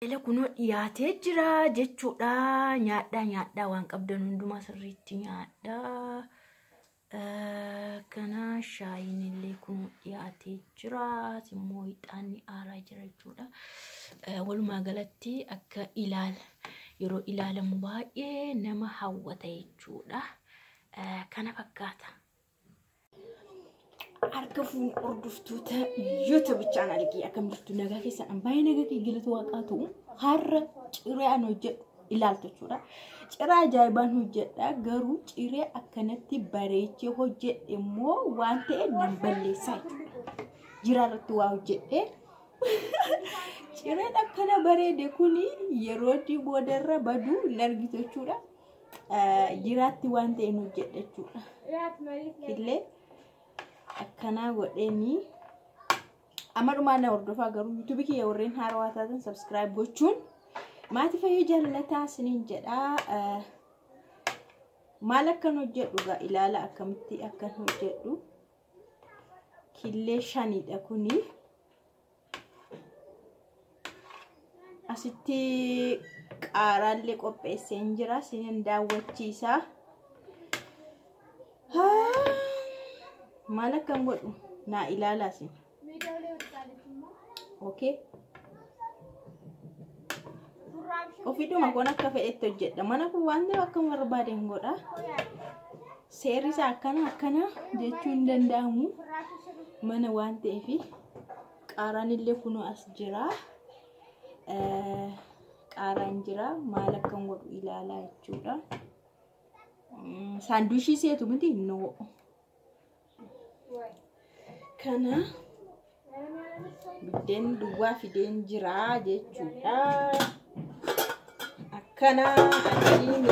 Kunoo dhiyaatee jira jechuudha. Nyaadhaa, nyaadhaa, waan qabdan hundumaa sirriitti nyaadhaa. Kana shaayiin illee kunoo dhiyaatee jira. Immoo ixaanni aaraa jira jechuudha. Walumaa galatti akka ilaala yeroo ilaalamu baay'ee nama hawwata jechuudha. Kana fakkaata. Harka fuun hordoftoota YouTube channel akkam jirtu? Nagaa keessan? Baay'ee nagaa kee, galata waaqaa ta'u. Har'a ciree an hojjedhu ilaaltu jechuudha. Ciree ajaa'ibaan hojjedha, garuu ciree akkanatti bareechee hojjedhe immoo waan ta'e nan balleessaa jechuudha. Jiraa irratti waa hojjedhe. Cireen akkana bareede kuni yeroo boodarra baduu hin argitu jechuudha. Jiraatti waan ta'e hojjedha jechuudha. Illee akkanaa godheenii amma dhumaa na hordofaa. Garuu YouTube kiyya warreen haarawaa taatan subscribe gochuun maatii fayyoo jaallataa isiniin jedhaa. Maal akkan hojjedhu gaa ilaala, akkamitti akkan hojjedhu. Killee shanidha kuni. Asitti qaaraallee qopheesseen jira, isinin daawwachiisa. Maal akkan godhu naa ilaalaa isin. Okay. Ofiidhuma kun akka fedhetti hojjedha. Mana kun waan ta'eef akka barbaaden godha. Seerri isaa akkana akkana jechuu hin danda'amu. Mana waan ta'eef qaaraan illee kunoo as jira. Qaaraan jira. Maal akkan godhu ilaalaa jechuudha. Saanduushii seetu miti? No. Kana biddeen duwwaa fideen jira jechuudha. Akkana achiin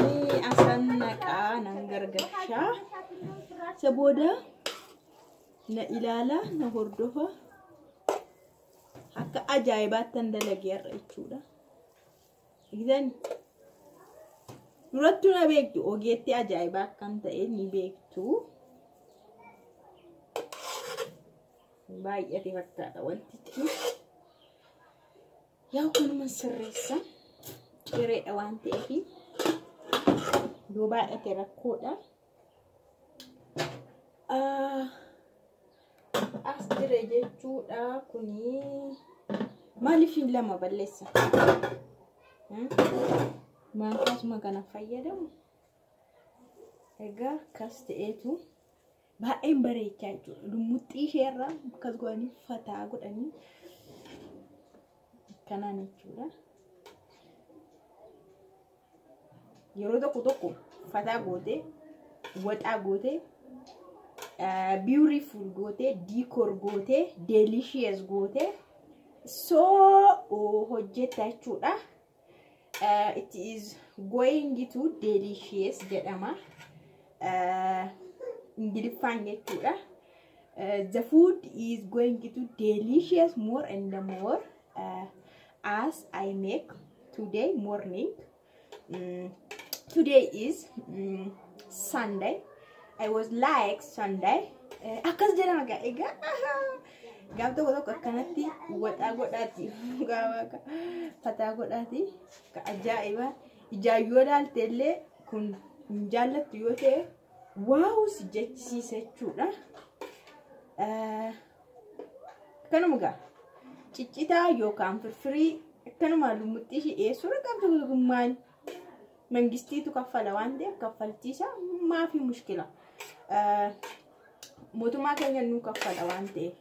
asan naqaa, nan gargashaa. Isa booda na ilaala, na hordofa. Akka ajaa'ibaatti tan dalagee har'a jechuudha. Eegzani durattuu na beektu, ogeetti ajaa'ibaa akkan ta'e ni beektu. Baay'ate fakkaata wantichi. Yaa, kanuma sirreessa. Cireedha waan ta'eef yoo baay'ate rakkoodha. As jira jechuudha kuni. Maaliif lama balleessa? Maankaasuma kana fayyadamu. Egaa akkas ta'eetu baay'een bareechaa jechuudha. Lummuxxii isheerraa akkas godhanii fataa godhanii akkanaan jechuudha. Yeroo tokko tokko fataa gootee, waxaa gootee, beautiful gootee, decor gootee, delicious gootee so hojjetta jechuudha. It is going to delicious jedhama. Ingiliffaan jechuudha. The food is going to delicious more and more as I make today morning. Today is Sunday. I was like Sunday. Akkas jedhama egaa. Gaaf tokko tokko akkanatti waxaa godhaati. Gaafa fataa godhaati. Ka ajaa'iba. Ijaan yoo ilaalte illee kun hin jaallattu yoo ta'e, wow si jechisiisa jechuudha. Akkanuma gaa ciccitaa yookaan firfirii akkanuma lummuxxii ishee dhiyeessuudha qabdu tokkummaan mangistiitu kaffala waan ta'eef, kaffaltiisa maafi mushkila. Mootummaa keenya nuu kaffala waan ta'eef.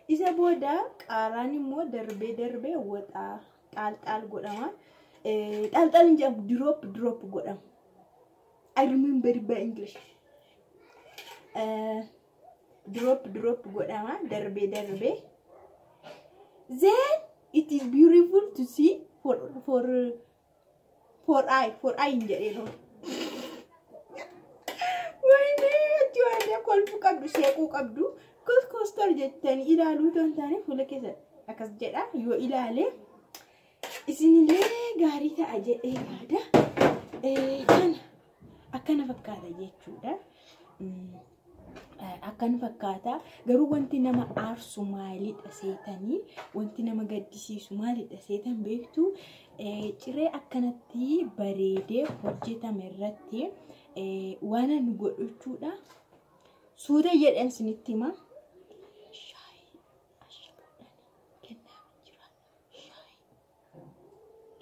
Isa booda qaaraan immoo darbee darbee waxaa xaal xaal godhama. Xaal xaal hin jedhamu, drop drop godhama. I remember by English. Drop drop godhama darbee darbee. Then it is beautiful to see for eye, for eye hin jedhee. Wayne, achi waan kolfuu qabdu, seequu qabdu, koostor jettanii ilaaluu otoo hin taane, fuula keessa akkas jedha yoo ilaale isinillee gaarii ta'a jedhee yaada. Kana akkana fakkaata jechuudha. Akkan fakkaata garuu wanti nama aarsu maalidha seetanii wanti nama gaddisiisu maalidha seetan beektu ciree akkanatti bareedee hojjetame irratti waan ani godhachuudha. Suuta jedhan sinitti hima. Shaayii ashaboodhaan kenname jira.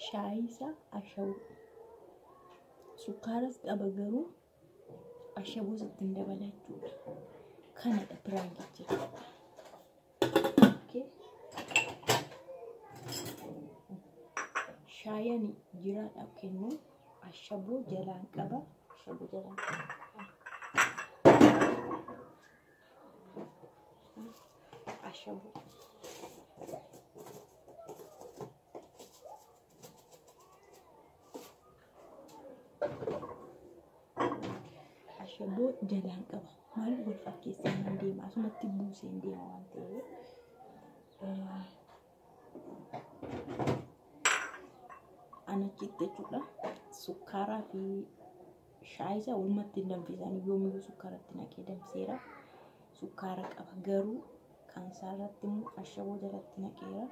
Shaayii isaa ashaboo. Sukkaaras qaba garuu ashaboos ittiin dabalachuudha. Kanadha piraankichi. Shaayii ani jiraadhaaf kennu ashaboo jalaan qaba. Ashaboo jalaan qaba. Ashaboo. Ashaboo jalaan qaba. Maal wal fakkeessee nan deema. Asumatti buusee hin deema waan ta'eef. Anachitti jechuudha. Sukkaaraa fi shaayii isaa walumatti hin danfisan. Yoomiyyuu sukkaaratti naqee danfiseera. Sukkaara qaba garuu kan isaarratti immoo ashaboo jalatti naqeera.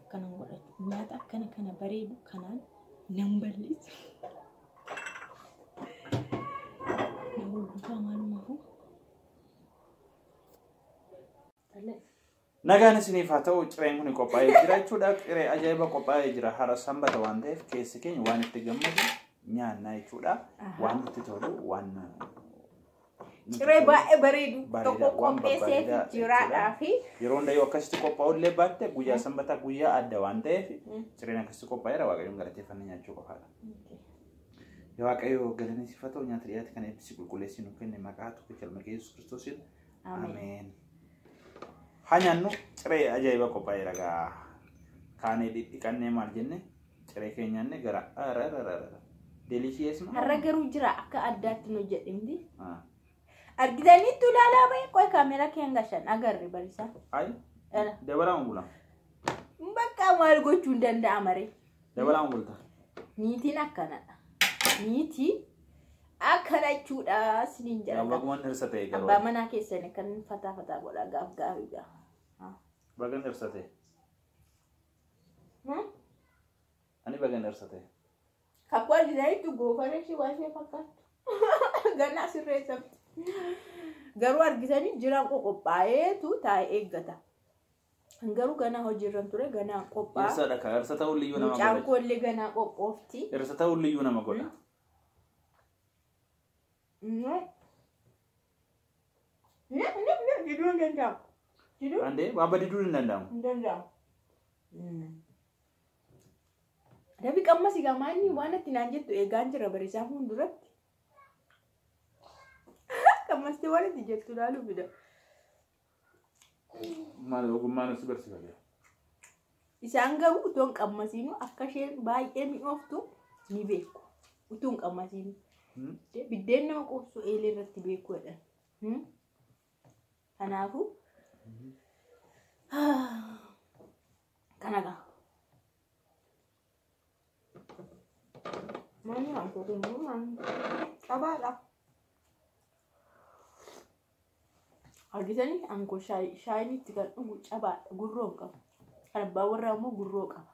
Akkanan godhatu. Nyaata akkana kana bareedu kanaan nan balleessa. Nagaan isiniif haa ta'u cireen kun qophaa'ee jira jechuudha. Ciree ajaa'iba qophaa'ee jira. Har'a sanbata waan ta'eef keessi keenya waan itti gammadu nyaannaa jechuudha. Waan nutti tolu waan ciree baay'ee bareedu tokko qopheessee jiraadhaa fi yeroo hundayyuu akkasitti qophaa'u illee baatte guyyaa sanbataa guyyaa adda waan ta'eef cireen akkasitti qophaa'eera. Waaqayyoon galateeffannee nyaachuu qofaadha. Yaa Waaqayyo galanni siif haa ta'u nyaata dhiyaate kana eebbisi qulqulleessi nu kenne maqaa tokkicha ilma kee Yesuus Kiristoosiin. Ameen. Haa nyaannu ciree ajaa'iba qophaa'eera gaa. Kaanee dhidhiqannee maal jenne ciree keenya nyaanne gara delishiyees ma. Har'a garuu jira akka addaatti nu jedhimti. Argitaniittu ilaalaa bahe qoy kaameeraa kee gashan agarre barisaa. Ayi dabalaa bula. Bakka maal gochuu hin danda'ama ree. Dabalaa bulta. Niitiin akkanadha. Niitii akkana jechuudha siniin jedha. Bagumaan dhirsa ta'e garuu. Abbaa manaa keessan kan fataa fataa godha gaaf gaafii gaafa. Bagan dhirsa ta'e. Ani bagan dhirsa ta'e. Kakuu argitanitti goofaree ishee waan ishee fakkaattu. Ganaa sirreessamti. Garuu argitanii jiraan qophaa'eetu taa'ee eeggata. Garuu ganaa hojiirra ture ganaa qophaa'aa. Dhirsadha ka dhirsa ta'uun liyyuu nama godha. Mucaan koollee ganaa qophoofti. Dhirsa ta'uun liyyuu nama godha. No. Ne ne ne diduu hin danda'amu. Diduu? Andee baaba diduu hin danda'amu. Hin danda'amu. Dabi qammas egaa maanni waan ati naan jettu eegaan jira barisaa fuulduratti. Qammastee waan ati jettu ilaaluu fida. Maal ogummaan si barsiifate? Isaan garuu utuu hin qammasiinu akka isheen baay'ee mi'ooftu ni beeku. Utuu hin qammasiinu. Biddeen nama quubsu eelee irratti beeku jedhan. Kanaafuu kana gaa. Maanni wantoota immoo cabaadha. Argitanii ankoo shaayiin itti kan dhugu cabaadha. Gurroo hin qabu. Kan abbaa warraa immoo gurroo qaba.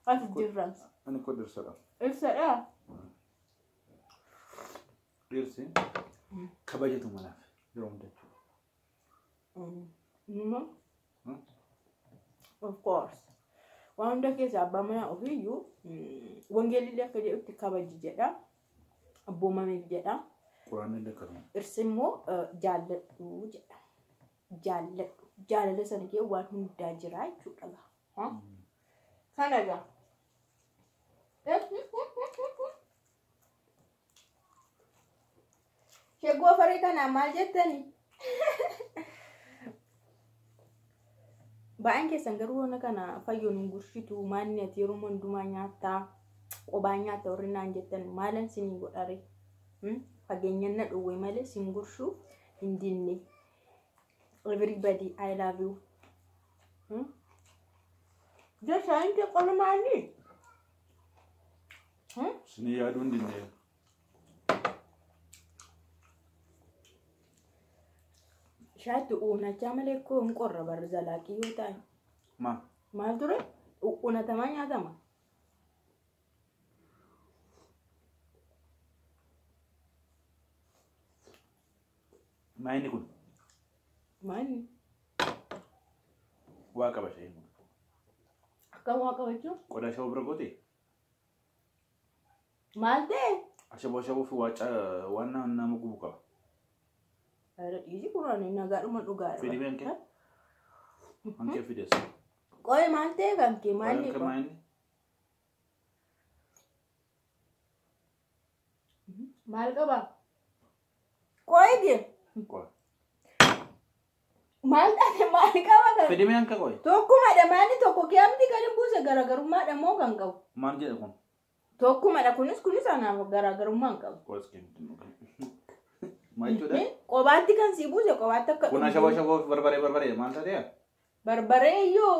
What is difference? Ani koo dhirsadha. Dhirsadha? Dhirsi kabajatu malaaf yeroo hunda jechuudha. Of course. Waan hunda keessa abbaa manaa ofiiyyuu wangeelli akka jedhutti kabaji jedha. Abboomameef jedha. Quraanni illee akkasuma. Dhirsi immoo jaalladhu jedha. Jaalladhu. Jaalala sana kee waan hundaa jira jechuudha. Kana gaa. Sheggoo faree kanaa maal jettani? Baay'een keessan garuu waan kana fayyoon hin gurshitu maanni ati yeroo hundumaa nyaattaa qobaa nyaata warri naan jettan maalan sinii godhare fageenyan na dhowwe malee sin gurshuu hin dinne. Everybody I love you. Jashaan kee qola maali? Sinii yaaduu hin dinne. Shaatti uunachaa malee koo hin qorra barri zalaaqii yoo ta'an. Maal? Maal ture? Uunatamaa nyaatama. Maa inni kun? Maali? Waa qaba shayiin kun. Akkam waa qabachuu? Qodaa ashaboo bira gootee? Maal ta'e? Ashaboo ashaboo fi waan nama gubu qaba. Ara dhiisi kuraan nagaadhuma dhugaadha. Fidi been kee? Kan kee fides. Qoy maal ta'e kan kee maal Kan kee maa inni? Maal qaba? Qoy gee. Qoy. Maal taate maal qaba kan? Fidi mee hanka qoy. Tokkumadha maalli tokko kiyamti kan hin buuse garaagarummaadha moo kan qabu? Maal jedha kun? Tokkumadha kunis kunis anaaf garaagarummaa hin qabu. Qoy maal jechuudha? Qobaatti kan sii buuse qobaatti akka Kun ashaboo ashaboo fi barbaree barbaree maal taatee? Barbaree iyyuu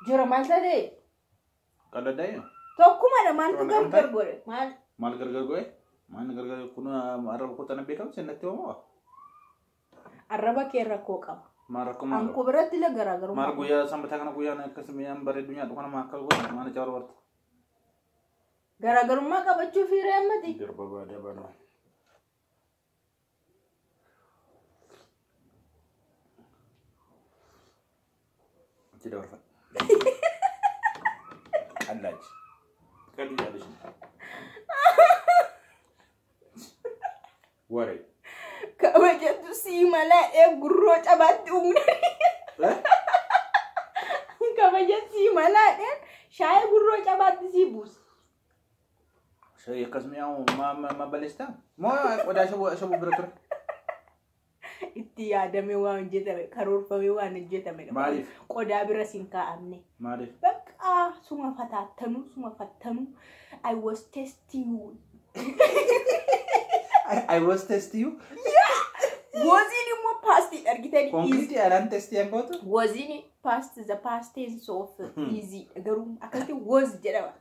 jira maal taate? Qalladdaa Tokkumadha maaltu gargar godhe? Maal? Maal gargar godhe? Maal gargar kun arraba koo tana beekamu seenatti hoomaa? Arraba kee rakkoo qaba. Maal rakkoo maal Ankoo biratti illee garaagarummaa. Maal guyyaa sanbataa kana guyyaan akkas mi'aan bareedu nyaadhu kana maal akkas godhu maal caalu barta? Garaagarummaa qabachuu fiiree ammati. Dirba baadhaa baadhaa. Achi dabarfadha. Qallaachi. Qalli jaallishin. Waree. Kabajatu sii malaa gurroo cabaatti uumne. Kabajatu sii malaa shaayii gurroo cabaatti sii buusa. Shaayii akkas mi'aawu ma balleessitaa? Moo qodaa ashaboo bira ture? Itti yaadamee waan hojjetame karoorfamee waan hojjetame. Maaliif? Qodaa bira siin kaa'amne. Maaliif? Bakka suma fataattanuu suma fattanuu I was testing you. I was testing you? Woziin immoo paastii argitanii. Concrete anaan testii an gootu? Woziin past the past tense of easy garuu akkasitti woz jedhama.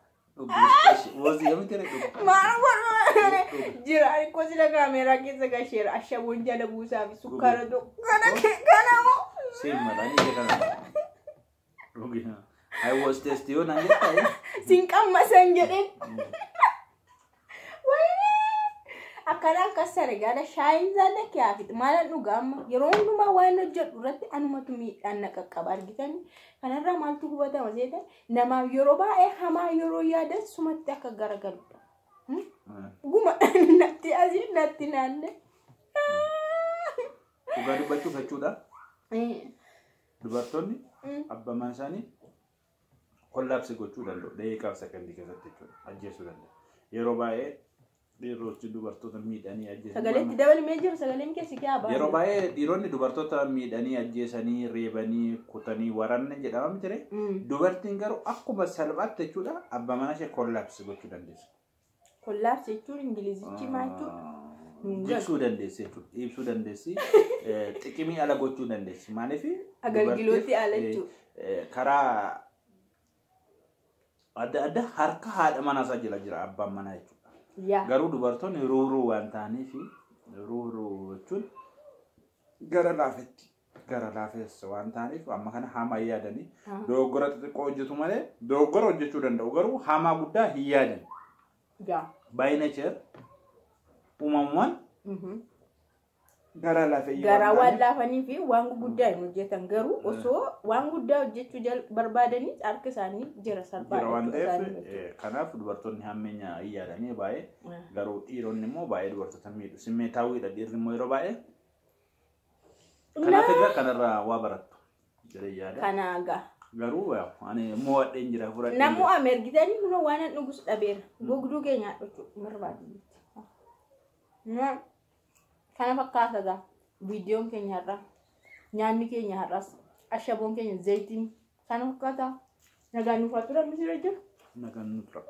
Wozii yoom tere dhugu? Maal godhu jira akkoo sila kaameeraa keessa gasheera ashaboon jala buusaa fi sukkaara tokko kana kana moo. Siin mataa ni kana. Dhugi. I was testing you naan jettaa? Siin qammasan jedheen. Akkana akkas sare gaala shaayiin zaalla kiyaafit maalan dhugaa amma yeroo hundumaa waan hojjedhu irratti anumatu miidhaan na qaqqaba argitanii kanarraa maaltu hubatama seetan namaaf yeroo baay'ee hamaa yeroo yaadan sumatti akka garagaludha. Guma natti asii natti naanne. Dhugaa dubbachuuf jechuudha. Dubartoonni abbaa manaa isaanii kollaapsi gochuu danda'u daqiiqaa fi sekondii keessatti jechuudha ajjeesuu danda'u. Yeroo baay'ee dhiironni dubartoota miidhanii ajjeesanii. Sagaleetti dabalamee jira sagaleen keessi kee abaa. Yeroo baay'ee dhiironni dubartoota miidhanii ajjeesanii reebanii kutanii waraanna jedhama miti ree. Dubartiin garuu akkuma salphaatti jechuudha abbaa manaa ishee kollaapsi gochuu dandeessi. Kollaapsi jechuun ingilizichi maal jechuudha? Jibsuu dandeessi jechuudha. Ibsuu dandeessi. Xiqimii ala gochuu dandeessi. Maaliif? Agalgilootti ala jechuudha. Karaa adda addaa harka haadha manaa isaa jala jira abbaan manaa jechuudha. Garuu dubartoonni ruuruu waan ta'aniif ruuruu jechuun gara laafetti gara laafessa waan ta'aniif amma kana hamaa hin yaadanii dogoggora xixiqqoo hojjetu malee dogoggora hojjechuu danda'u garuu hamaa guddaa hin yaadan. By nature uumamumaan gara laafeyyii Garaa waan laafanii fi waan guguddaa hin hojjetan garuu osoo waan guddaa hojjechuu barbaadanii harka isaanii jira salphaadha. Jira waan ta'eef kanaaf dubartoonni hammeenya hin yaadanii baay'ee garuu dhiironni immoo baay'ee dubartoota miidhu. Simmeetaawwiidha dhiirri immoo yeroo baay'ee. Kanaaf egaa kanarraa waa barattu jedhee yaada. Kanaa gaa. Garuu ani mo'adheen jira fudhadheen jira. Namuu amergitanii kunoo waan an dhugus dhabeera. Gogduu keenya jechuudha barbaadu. Kana fakkaata gaa viidiyoon keenya har'aa nyaanni keenya har'aas ashaboon keenya zayitiin kana fakkaata nagaan nuuf haa turan misirra jiru. Nagaan nu tura.